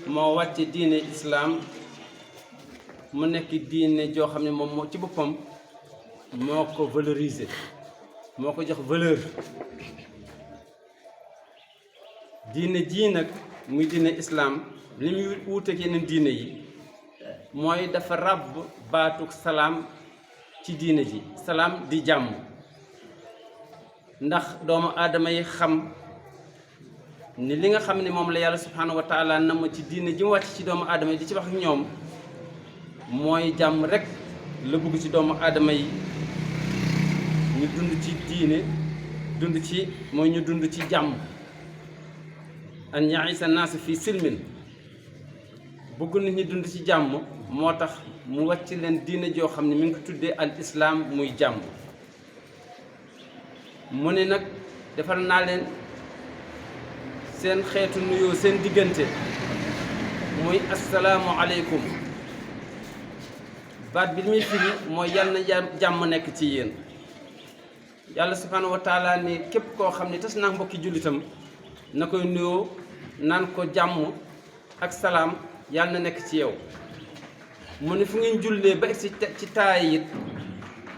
moo wàcce diine islaam mu nekk diine joo xam ne moom moo ci boppam moo ko valoriser moo ko jox valeur. diine jii nag muy diine islaam li muy wuuteeg yeneen diine yi mooy dafa ràbb baatu salaam ci diine ji. salaam di jàmm, ndax doomu aadama yi xam ni li nga xam ne moom la yàlla subhaanahu wa taala nam ci diine ji mu wàcc ci doomu aadama yi di ci wax ak ñoom mooy jàmm rek la bëgg ci doomu aadama yi ñu dund ci diine, dund ci mooy ñu dund ci jàmm. an yaisa naas fii silmin, bëgg nit ñi dund ci jàmm moo tax mu wàcc leen diine joo xam ne mi ngi ko tuddee al islaam muy jàmm. mu ne nag defal naa leen seen xeetu nuyoo seen diggante muy assalaamu aleykum. baat bi li muy firi mooy yàlla na jàmm nekk ci yéen. yàlla subhaanahu wa taala ni képp koo xam ne tas naa mbokki jullitam na koy nuyoo naan ko jàmm ak salaam yàlla na nekk ci yow. mu ne fu ngeen jullee ba egsi ci taay it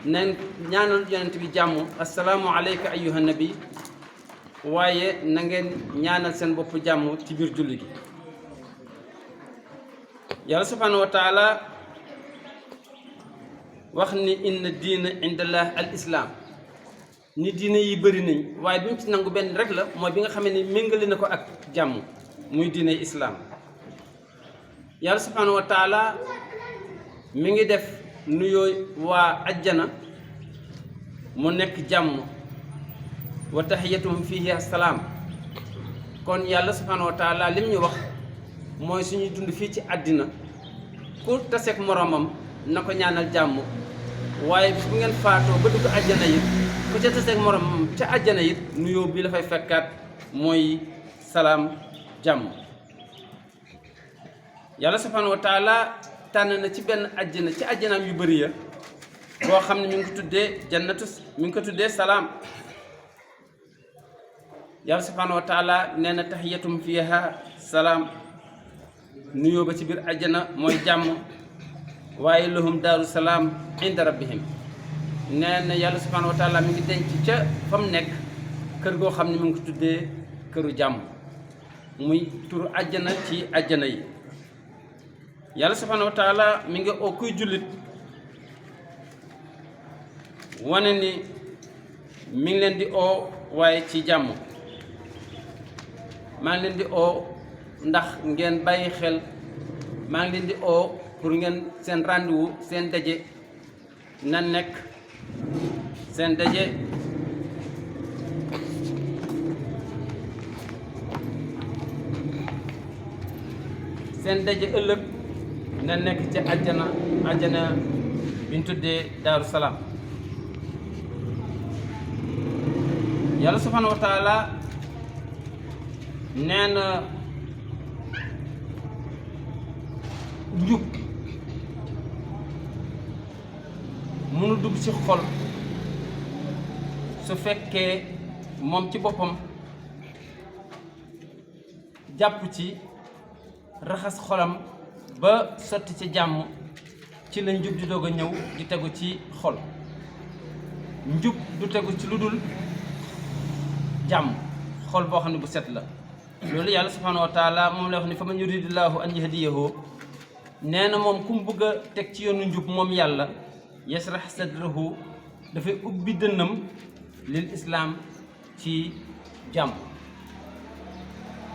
neen ñaanal yonent bi jàmm assalaamu aleyka ayyuha nabi, waaye na ngeen ñaanal seen bopp jàmm ci biir julli gi. yàlla subhaanahu wa taala wax ni inna diina indallah al islaam, ni diine yi bëri nañ waaye bi mu ci nangu benn rek la, mooy bi nga xamee ni méngale na ko ak jàmm muy diine islaam. yàlla subhaanahu wa taala mi ngi def nuyoo waa ajjana mu nekk jàmm, wa tahiyyatuhum fiihaa salaam. kon yàlla subhaanahu wa taala lim ñu wax mooy suñuy dund fii ci àddina ku taseeg moromam na ko ñaanal jàmm, waaye bis bu ngeen faatoo ba dugg àjjana it ku ca taseeg moromam ca àjjana it nuyoo bi la fay fekkaat mooy salaam jàmm. yàlla subhaanahu wa taala tànn na ci benn àjjana ci àjjanaam yu bëri ya boo xam ne mi ngi ko tuddee jannatu, mi ngi ko tuddee salaam. yàlla subhaanahu wa taala nee na tahiyatum fiha salaam, nuyoo ba ci biir àjjana mooy jàmm, waaye lahum daaru salaam inda rabbihim. nee na yàlla subhaanahu wa taala mi ngi denc ca fa mu nekk kër goo xam ne mi ngi ko tuddee këru jàmm, muy turu àjjana ci àjjana yi. yàlla subhaanahu wa taala mi ngi oo kuy jullit wane ni mi ngi leen di oo waaye ci jàmm. maa ngi leen di oo ndax ngeen bàyyi xel, maa ngi leen di oo pour ngeen seen rendez-vous seen daje na nekk seen daje ëllëg na nekk ci àjjana bi ñu tuddee daaru salaam. yàlla subhaanahu wa taala nee na njub mënu dugg ci xol su fekkee moom ci boppam jàpp ci raxas xolam ba sotti ci jàmm, ci la njub di doog a ñëw di tegu ci xol. njub du tegu ci lu dul jàmm, xol boo xam ne bu set la. loolu yàlla subhaanahu wa taala moom lay wax ni fa man yuridillahu an yahdiyahu, nee na moom ku mu bëgg a teg ci yoonu njub moom yàlla yasrah sadrahu, dafay ubbi dënnam lil islaam ci jàmm.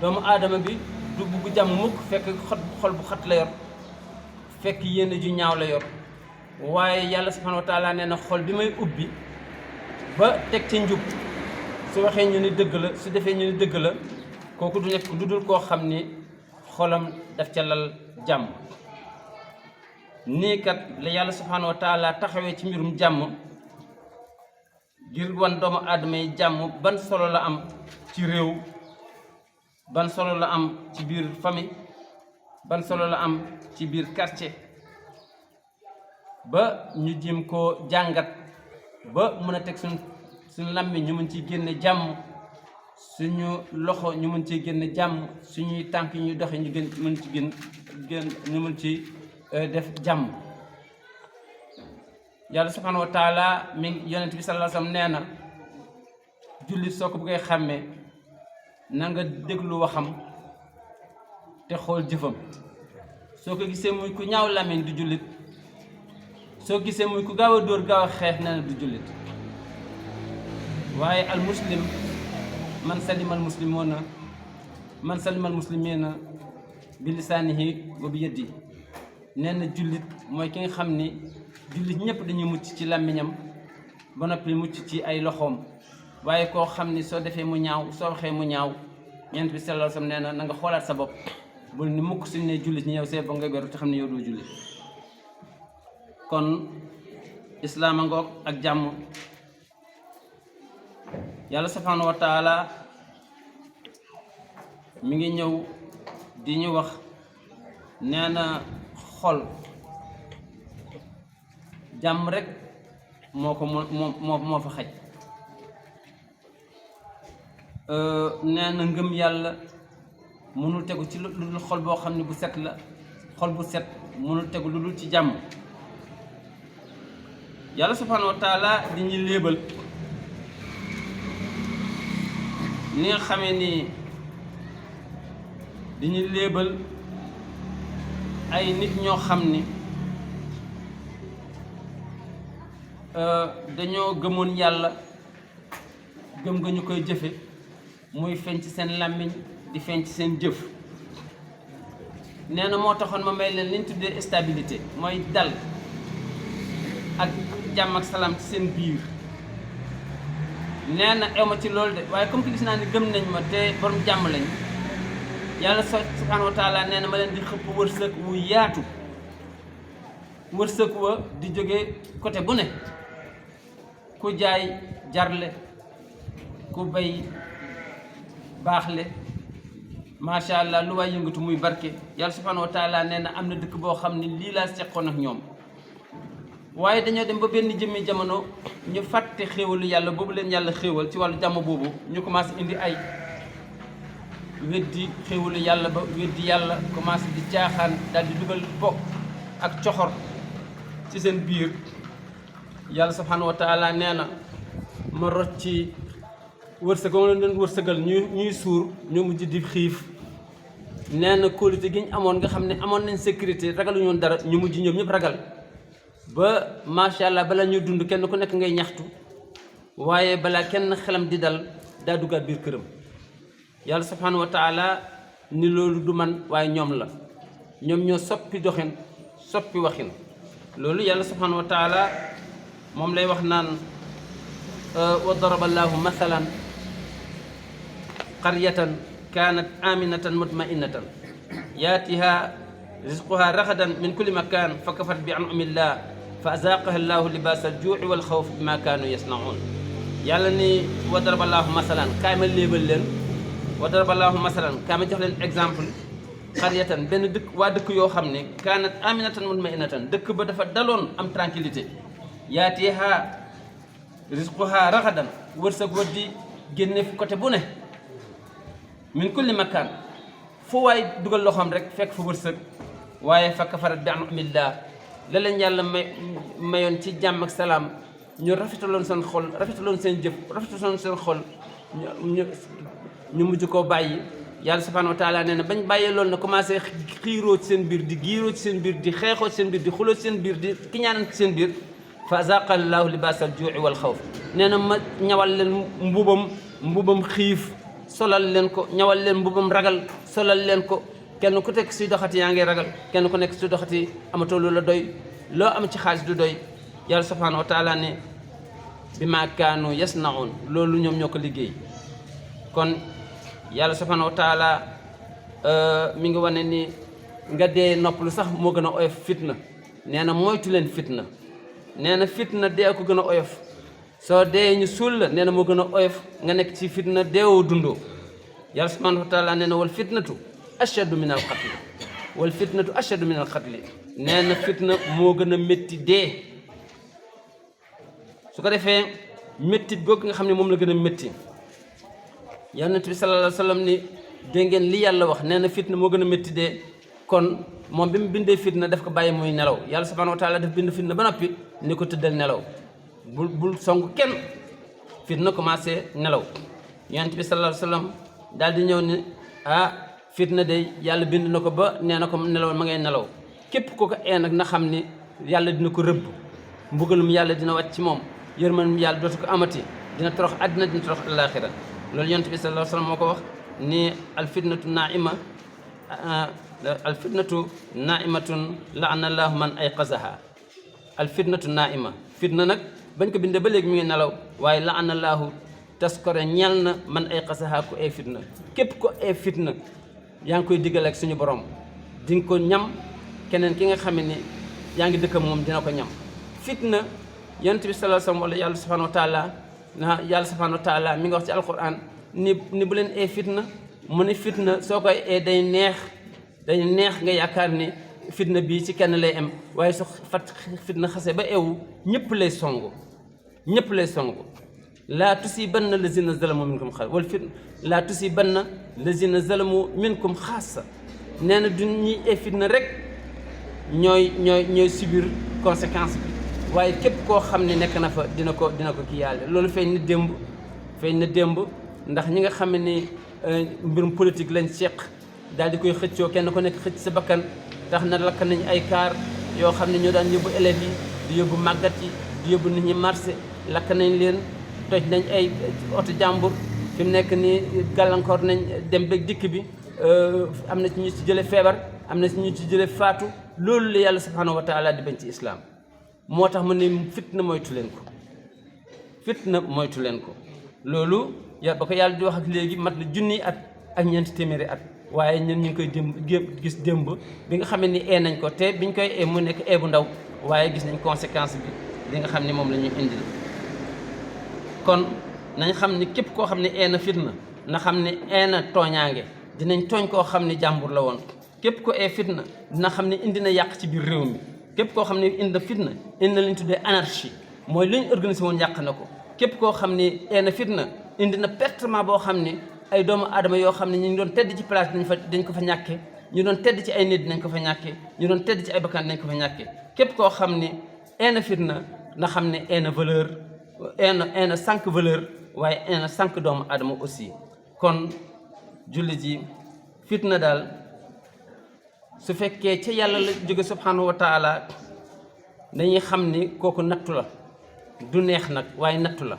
doomu aadama bi du bugg jàmm mukk fekk xol bu xat la yor, fekk yéene ju ñaaw la yor, waaye yàlla subhaanahu wa taala nee na xol bi may ubbi ba teg ci njub, su waxee ñu ni dëgg la, su defee ñu ni dëgg la, kooku du nekk lu dul koo xam ni xolam daf ca lal jàmm. nii kat la yàlla subhaanahu wa taala taxawee ci mbirum jàmm ngir wan doomu aadama yi jàmm ban solo la am ci réew, ban solo la am ci biir famille, ban solo la am ci biir quartier, ba ñu jéem koo jàngat ba mën a teg suñ làmmiñ ñu mën ci génne jàmm, suñu loxo ñu mën ci génn jàmm suñuy tànk ñu doxe ñu gën mën ci ñu mën ci def jàmm. yàlla subhanahu wa taala mi yonent bi sallallahu alayhi wasallam nee na jullit soo ko bëggee xàmmee na nga déglu waxam te xool jëfam. soo ko gisee muy ku ñaaw làmmiñ du jullit, soo gisee muy ku gaaw a dóor gaaw a xeex nee na du jullit. waaye al muslim man salima al muslimina bi lisaanihi wa bi yadihi. nee na jullit mooy ki nga xam ni jullit ñëpp dañuy mucc ci làmmiñam ba noppi mucc ci ay loxoom. waaye koo xam ni soo defee mu ñaaw soo waxee mu ñaaw, Yonent bi sallallahu alayhi wasallam nee na nga xoolaat sa bopp. bul ni mukk suñ ne jullit ñi yow see ba nga beru te xam ne yow doo jullit. kon islaama ngoog ak jàmm. yàlla subhanahu wa taala mi ngi ñëw di ñu wax nee na xol jàmm rek moo ko moo fa xaj. nee na ngëm yàlla mënul tegu ci lu dul xol boo xam ne bu set la. xol bu set mënul tegu lu dul ci jàmm. yàlla subhanahu wa taala di ñu léebal ni nga xamee ni di ñu léebal ay nit ñoo xam ni dañoo gëmoon yàlla gëm nga ñu koy jëfe muy feeñ ci seen làmmiñ di feeñ ci seen jëf. nee na moo taxoon ma may leen liñ tuddee stabilité, mooy dal ak jàmm ak salaam ci seen biir. nee na ew ma ci loolu de waaye comme que gis naa ni gëm nañ ma te borom jàmm lañ, yàlla subhanahu wa taala nee na ma leen di xëpp wërsëg wu yaatu. wërsëg wa di jóge côté bu ne, ku jaay jarle, ku bay baaxle, macha allah lu waay yëngatu muy barke. yàlla subhanahu wa taala nee na am na dëkk boo xam ne lii laa seqoon ak ñoom. waaye dañoo dem ba benn jëmmi jamono ñu fàtte xéewalu yàlla boobu leen yàlla xéewal ci wàllu jàmm boobu, ñu commencé indi ay weddi xéewalu yàlla ba weddi yàlla, commencé di caaxaan, daal di dugal bokk ak coxor ci seen biir. yàlla subhanahu wa taala nee na ma rocc ci wërsëg ma leen doon wërsëgal ñuy suur ñu mujj di xiif. nee na kóolute gi ñu amoon nga xam ne amoon nañ sécurité, ragaluñu woon dara, ñu mujj ñoom ñëpp ragal ba macha allah bala ñu dund kenn ku nekk ngay ñaxtu, waaye balaa kenn xelam di dal daa duggaat biir këram. yàlla subhanahu wa taala ni loolu du man waaye ñoom la, ñoom ñoo soppi doxin soppi waxin. loolu yàlla subhanahu wa taala moom lay wax naan wa daraba allahu mathalan qaryatan kanat aminatan mutma'innatan yaatiha rizquha ragadan min kulli makan fa kafat bi an'amillah fa azaqaha allahu libas al-ju'i wal khawf bima kanu yasna'un. yàlla ni wa daraba allahu masalan, kaay ma léebal leen. wa daraba allahu masalan, kaay ma jox leen exemple. qaryatan benn dëkk, waa dëkk yoo xam ne kaanat aminatan mutma'innatan, dëkk ba dafa daloon am tranquillité. yaatiha rizquha ragadan, wërsëg wa di génne fu côté bu ne. min kulli makan, foo waay dugal loxoom rek fekk fa wërsëg. waaye fa kafarat bi an'amillah, la leen yàlla mayoon ci jàmm ak salaam, ñu rafetaloon seen xol, rafetaloon seen jëf, rafetaloon seen xol, ñu mujj koo bàyyi. yàlla subhanahu wa taala nee na bañ bàyyee loolu na commencé xiiroo ci seen biir, di giiroo ci seen biir, di xeexoo ci seen biir, di xuloo ci seen biir, di kiñaanan ci seen biir. fa azaqa allahu libaasal juu'i wal xawf, nee na ma ñawal leen mbubam xiif solal leen ko, ñawal leen mbubam ragal solal leen ko. kenn ku nekk suy doxati yaa ngi ragal, kenn ku nekk suy doxati amatoo lu la doy, loo am ci xaalis du doy. yàlla subhanahu wa taala ne bima kaanu yasnaun, loolu ñoom ñoo ko liggéey. kon yàlla subhanahu wa taala mi ngi wane ni nga dee noppalu sax moo gën a oyof fitna. nee na moytu leen fitna. nee na fitna dee ko gën a oyof. soo dee ñu suul la, nee na moo gën a oyof nga nekk ci fitna deewoo dundoo. yàlla subhanahu wa taala nee na wal fitnatu ashaddu min al qatli, wal fitnatu ashaddu min al qatli. nee na fitna moo gën a métti dee. su ko defee méttit googu nga xam ne moom la gën a métti, yonent bi sallallahu alayhi wa sallam ni dégg ngeen li yàlla wax nee na fitna moo gën a métti dee kon moom bi mu bindee fitna daf ko bàyyi muy nelaw yàlla subhanahu wa taala daf bind fitna ba noppi ni ko tëddal nelaw bul song kenn fitna commencé nelaw yonent bi sallallahu alayhi wa sallam daal di ñëw ni fitna de yàlla bind na ko ba nee na ko nelaw ma ngay nelaw képp ko nag na xam ni yàlla dina ko rëbb mbugalum yàlla dina wàcc ci moom yërmanum yàlla dootu ko amati dina torox àddina dina torox alaaxira loolu yonent bi sallallahu alayhi wa sallam moo ko wax ni alfitnatu naimatun laana allahu man ayqazaha alfitnatu naima fitna nag bañ ko bindee ba léegi mi ngi nelaw waaye laana allahu taskore ñeel na man ayqazaha ku ay fitna képp ko ay fitna yaa ngi koy diggal ak suñu borom di nga ko ñam keneen ki nga xam ne yaa ngi dëkk moom dina ko ñam fitna yonent bi sallallahu alayhi wa sallam wala yàlla subhanahu wa taala yàlla subhanahu wa taala mi nga wax ci alquran ni bu leen ee fitna mu ne fitna soo koy ee day neex nga yaakaar ni fitna bii ci kenn lay am waaye su fitna xase ba eewu ñëpp lay songu laa tusibanna lazina zalamu minkum xaasa wala fitna laa tusibanna lazina zalamu minkum xaasa nee na du ñuy ee fitna rek ñooy subir conséquence bi waaye képp koo xam ne nekk na fa dina ko kii yàlla loolu feeñ na démb ndax ñi nga xam ne mbirum politique lañ seq daal di koy xëccoo kenn ku nekk xëcc sa bakkan tax na lakk nañ ay kaar yoo xam ne ñoo daan yóbbu élèves yi di yóbbu màggat yi di yóbbu nit ñi marché lakk nañ leen toj nañ ay oto jàmbur fi mu nekk nii gàllankoor nañ dem beeg dikk bi am na ci ñu ci jële feebar am na ci ñu ci jële faatu loolu la yàlla subhanahu wa taala di bañ ci islam moo tax mu ne fitna moytu leen ko loolu ba ko yàlla di wax ak léegi mat na junniy at ak ñeenti téeméeri at waaye ñun ñu ngi koy gis démb bi nga xam ne ni ee nañ ko te biñ koy ee mu nekk ee bu ndaw waaye gis nañ conséquence bi li nga xam ne moom la ñuy indil kon nañ xam ni képp koo xam ne ee na fitna na xam ne ee na tooñaange dinañ tooñ koo xam ne jàmbur la woon képp ko ee fitna dina xam ne indi na yàq ci biir réew mi képp koo xam ne indi na fitna indi na li ñu tuddee anarchie mooy li ñu organisé woon yàq na ko képp koo xam ne ee na fitna indi na pertement boo xam ne ay doomu aadama yoo xam ne ñu ngi doon tedd ci place dañ ko fa ñàkke ñu doon tedd ci ay nit dinañ ko fa ñàkke ñu doon tedd ci ay bakkan dinañ ko fa ñàkke képp koo xam ne ee na fitna na xam ne ee na valeur ee na sànq valeur waaye ee na sànq doomu aadama aussi kon jullit yi fitna daal su fekkee ca yàlla la jóge subhanahu wa taala dañuy xam ni kooku nattu la du neex nag waaye nattu la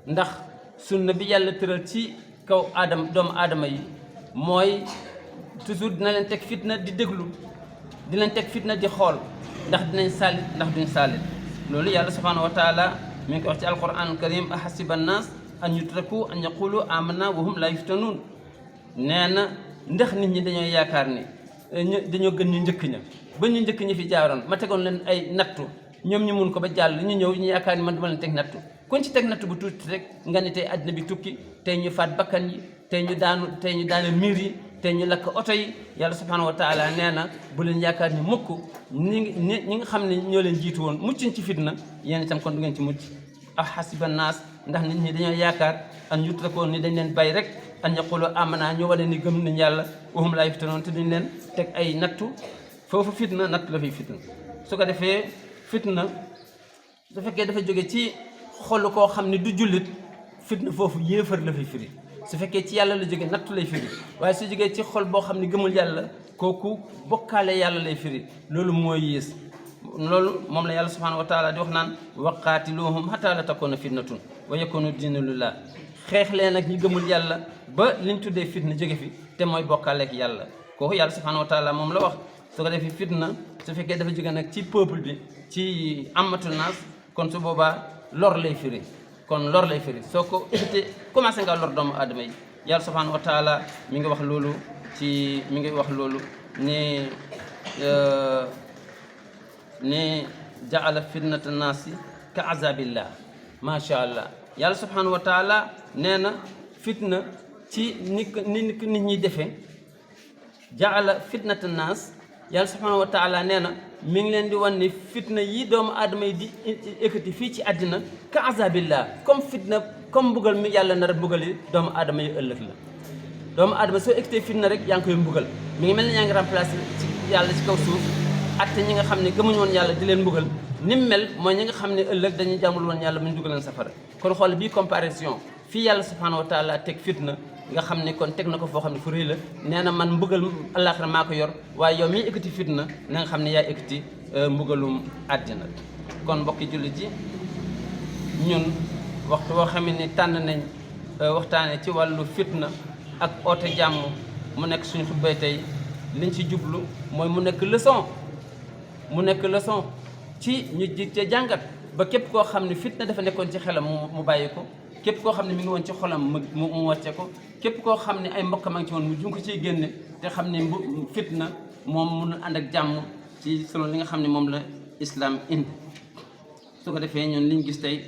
ndax sunna bi yàlla tëral ci kaw doomu aadama yi mooy toujours dina leen teg fitna di déglu di leen teg fitna di xool ndax dinañ saalit ndax duñ saalit loolu yàlla subhanahu wa taala mi ngi ko wax ci alquran karim ahasiba annas an yutraku an yaqulu amanna wa hum la yuftanun nee na ndax nit ñi dañoo yaakaar ni dañoo gën ñu njëkk ña ba ñu njëkk ñi fi jaaroon ma tegoon leen ay nattu ñoom ñu mun ko ba jàll ñu ñëw ñu yaakaar ni man dama leen teg nattu kuñ ci teg nattu bu tuuti rek nga ni tey àddina bi tukki tey ñu faat bakkan yi tey ñu daanu miir yi tey ñu lakk oto yi yàlla subhanahu wa taala nee na bu leen yaakaar ni mukk ñi nga xam ne ñoo leen jiitu woon muccuñ ci fitna yéen itam kon du ngeen ci mucc ahasiba naas ndax nit ñi dañoo yaakaar an yutrakoon ni dañ leen bay rek an yaqulu amana ñu wane ni gëm nañ yàlla wa hum laa yuftanoon te duñ leen teg ay nattu foofu fitna nattu la fiy fitna su ko defee fitna su fekkee dafa jóge ci xolu koo xam ne du jullit fitna foofu yéefar la fiy firi su fekkee ci yàlla la jóge nattu lay firi waaye su jógee ci xol boo xam ne gëmul yàlla kooku bokkaale yàlla lay firi loolu mooy yées loolu moom la yàlla subhanahu wa taala di wax naan waqaatiluhum hatta la takuna fitnatun wa yakunu diinu lillah xeex leen ak ñi gëmul yàlla ba liñ tuddee fitna jóge fi te mooy bokkaale ak yàlla kooku yàlla subhanahu wa taala moom la wax su ko defee fitna su fekkee dafa jóge nag ci peuple bi ci amatu naas kon su boobaa lor lay firi soo ko évité commencé nga lor doomu aadama yi yàlla subhanahu wa taala mi ngi wax loolu ne jaala fitnata naasi ka azabillah macha allah yàlla subhanahu wa taala nee na fitna ci nit ñi defee jaala fitnata naas yàlla subhanahu wa taala nee na mi ngi leen di wan ne fitna yi doomu aadama yi di ekkati fii ci àddina ka azabillah comme fitna comme mbugal mi yàlla nar a mbugali doomu aadama yi ëllëg la. doomu aadama soo ekkatee fitna rek yaa ngi koy mbugal mi ngi mel ne yaa ngi remplacé ci yàlla ci kaw suuf atte ñi nga xam ne gëmuñu woon yàlla di leen mbugal ni mu mel mooy ñi nga xam ne ëllëg dañuy jàmmul woon yàlla mu ñu dugal leen safara. kon xool bii comparaison fii yàlla subhanahu wa taala teg fitna nga xam ne kon teg na ko foo xam ne fu rëy la nee na man mbugal àllaaxira maa ko yor waaye yow miy ekkati fitna na nga xam ne yaay ekkati mbugalum àddina. kon mbokki jullit ji ñun waxtu woo xam ne tànn nañ waxtaane ci wàllu fitna ak oote jàmm mu nekk suñu xutbay tey liñ ci jublu mooy mu nekk leçon ci ñu ji ca jàngat ba képp koo xam ne fitna dafa nekkoon ci xelam mu bàyyi ko, képp koo xam ne mi ngi woon ci xolam mu wàcce ko, képp koo xam ne ay mbokkam a ngi ci woon mu ju ko ciy génne te xam ne fitna moom mun a ànd ak jàmm ci solo li nga xam ne moom la islam indi. su ko defee ñun liñ gis tey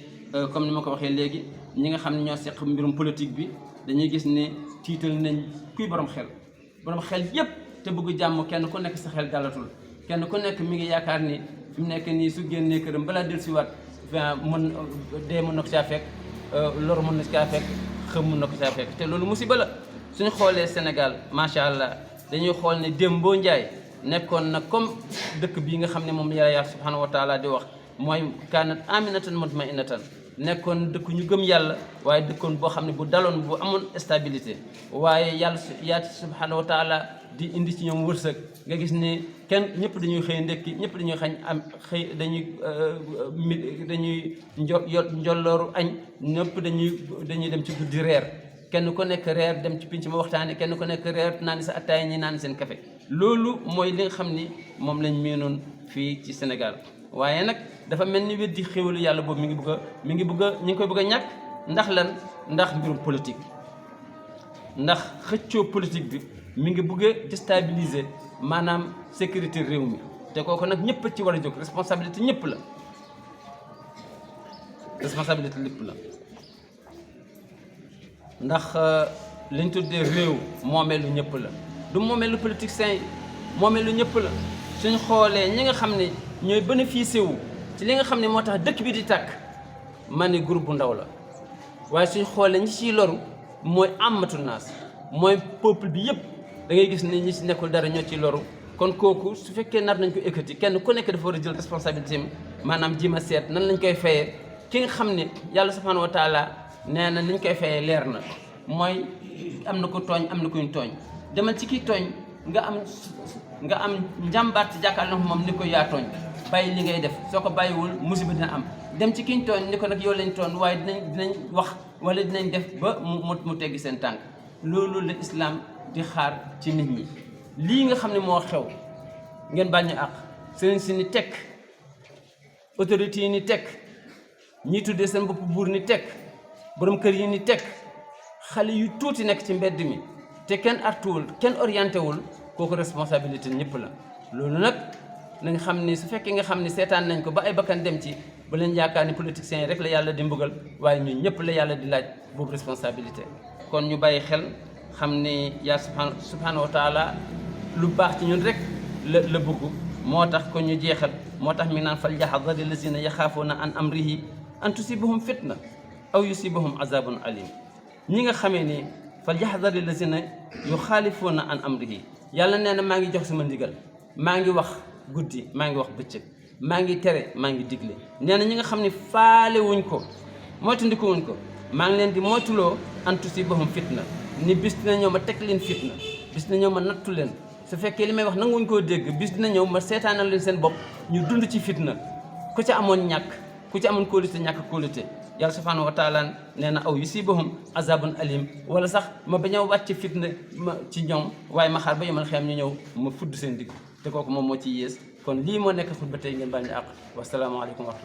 comme ni ma ko waxee léegi ñi nga xam ne ñoo seq mbirum politique bi dañuy gis ne tiital nañ kuy borom xel yépp te bëgg jàmm kenn ku nekk sa xel dalatul, kenn ku nekk mi ngi yaakaar ni fi mu nekk nii su génnee këram balaa dellusiwaat mën dee mën na ko caa fekk, lor mën na caa fekk, xëm mën na ko caa fekk te loolu musiba la. suñu xoolee Sénégal macha allah dañuy xool ne Dembo Ndiaye nekkoon na comme dëkk bii nga xam ne moom yàlla subhanahu wa taala di wax mooy kaanat aminatan mutmainatan, nekkoon dëkk ñu gëm yàlla waaye dëkkoon boo xam ne bu daloon bu amoon stabilité waaye yàlla subhanahu wa taala di indi ci ñoom wërsëg nga gis ne kenn ñëpp dañuy xëy ndekki, ñëpp dañuy xañ am xëy dañuy njollooru añ, ñëpp dañuy dem ci guddi reer, kenn ku nekk reer dem ci pinc ma waxtaane, kenn ku nekk reer naan sa attaaya ñi naan seen café. loolu mooy li nga xam ni moom lañ miinoon fii ci Sénégal. waaye nag dafa mel ni weddi xéwalu yàlla boobu ñu ngi koy bëgg a ñàkk. ndax lan? ndax mbirum politique, ndax xëccoo politique bi mi ngi bëgg a déstabiliser maanaam sécurité réew mi te kooku nag ñëpp ci war a jóg, responsabilité ñëpp la, responsabilité lépp la. ndax liñ tuddee réew moomeelu ñëpp la, du moomeelu politicien yi, moomeelu ñëpp la. suñ xoolee ñi nga xam ne ñooy bénéficié wu ci li nga xam ne moo tax dëkk bi di tàkk ma ne groupe bu ndaw la, waaye suñ xoolee ñi ciy loru mooy amatu naas, mooy peuple bi yëpp. da ngay gis ne ñi ci nekkul dara ñoo ciy loru. kon kooku su fekkee nar nañ ko ekkati kenn ku nekk dafa war a jël responsabilité am, maanaam ji ma seet nan lañ koy fayee ki nga xam ne yàlla subhanahu wa taala nee na liñ koy fayee leer na, mooy am na ko tooñ, am na kuñ tooñ. demal ci kii tooñ nga am njàmbaat ci jàkkaarloo moom ni ko yaa tooñ, bàyyi li ngay def, soo ko bàyyiwul musiba dina am. dem ci kiñ tooñ ni ko nag yow lañ tooñ waaye dinañ wax wala dinañ def ba mu teggi seen tànk. loolu la islam di xaar ci nit ñi. lii nga xam ne moo xew ngeen bañ a àq, sëriñ si ni tekk, autorités yi ni tekk, ñii tuddee seen bopp buur ni tekk, borom kër yi ni tekk, xale yu tuuti nekk ci mbedd mi te kenn artuwul, kenn orienté wul, kooku responsabilité ñëpp la. loolu nag nañ xam ni su fekkee nga xam ni seetaan nañ ko ba ay bakkan dem ci, ba leen yaakaar ni politiciens yi rek la yàlla di mbugal, waaye ñun ñëpp la yàlla di laaj boobu responsabilité. kon ñu bàyyi xel xam ni yaa subhanahu wa taala lu baax ci ñun rek la bëgg. moo tax ko ñu jeexal, moo tax mi naan fal yahdari lazina yaxaafuuna an amrihi an tusibahum fitna aw yusibahum azabun alim. ñi nga xamee ni fal yahdari lazina yuxaalifuuna an amrihi, yàlla nee na maa ngi jox sama ndigal, maa ngi wax guddi, maa ngi wax bëccëg, maa ngi tere, maa ngi digle. nee na ñi nga xam ne faale wuñ ko, moytandiku wuñ ko, maa ngi leen di moytuloo an tusibahum fitna, ni bis dina ñëw ma teg leen fitna, bis dina ñëw ma nattu leen. su fekkee li may wax nanguñ koo dégg, bis dina ñëw ma seetaanal leen seen bopp ñu dund ci fitna, ku ci amoon ñàkk, ku ci amoon kóolute ñàkk kóolute. yàlla subhanahu wa taala nee na aw yusibahum azabun alim, wala sax ma bañ a wàcc fitna ci ñoom waaye ma xaar ba yomal xiyam ñu ñëw ma fudd seen digg, te kooku moom moo ci yées. kon lii moo nekk xutba tey, ngeen baal ñu àq. wasalaamaaleykum wa rahmatulah.